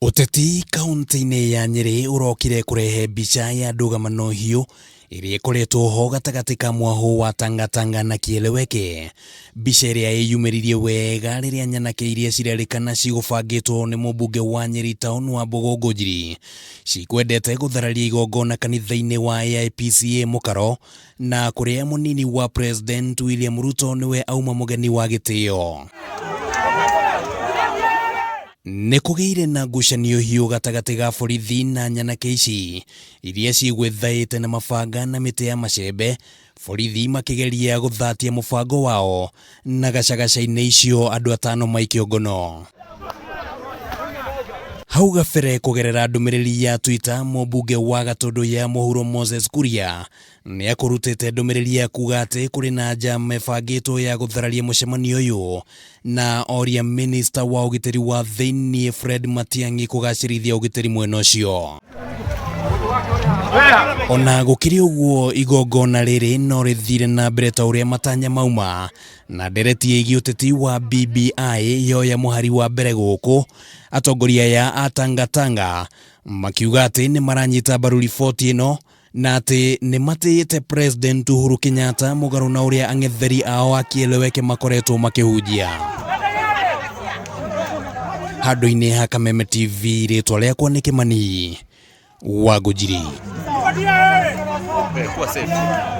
Ũteti kaunti-inĩ ya Nyĩrĩ ũrokire kũrehe mbica ya ndũgamano hiũ ĩrĩa ĩkoretwo ho gatagatĩ ka mwahũ wa Tangatanga na Kieleweke. Mbica ĩrĩa ĩyumĩririe wega rĩrĩa nyanake iria cirerĩkana cigũbangĩtwo nĩ mũmbunge wa Nyĩrĩ Town wa Mbũgũ Ngũnjiri cikwendete gũthararia igongona kanitha-inĩ wa AIPCA Mũkaro na kũrĩa mũnini wa President William Ruto nĩwe auma mũgeni wa gĩtĩo. Nĩ kũgĩire na ngucanio hiũ gatagatĩ ga borithi na nyanake ici iria cigwĩthaĩte na mabanga na mĩtĩ ya macembe, borithi makĩgeria gũthatia mũbango wao na gacagaca-inĩ icio andũ atano maikio ngono. Hau gabere kũgerera ndũmĩrĩri ya Twitter, mũmbunge wa Gatũndũ ya Mũhuro Moses Kuria nĩ akũrutĩte ndũmĩrĩri ya kuga atĩ kũrĩ na njama ĩbangĩtwo ya gũthararia mũcemanio ũyũ na oria minista wa ũgitĩri wa thĩinĩ Fred Matiang'i kũgacĩrithia ũgitĩri mwena ũcio. Ona gũkĩrĩ ũguo, igongona rĩrĩ no rĩthire na mbere ta ũrĩa matanya mauma na ndereti ĩgiĩ ũteti wa BBI yoya mũhari wa mbere gũkũ atongoria aya a Tangatanga makiuga atĩ nĩ maranyita mbaru riboti ĩno na atĩ nĩ matĩĩte President Uhuru Kenyatta mũgarũ na ũrĩa ang'etheri ao a Kieleweke makoretwo makĩhunjia. Handũ-inĩ ha Kameme TV, rĩtwa rĩakwa nĩ Kĩmani wa Ngũnjiri. Kuwa safe.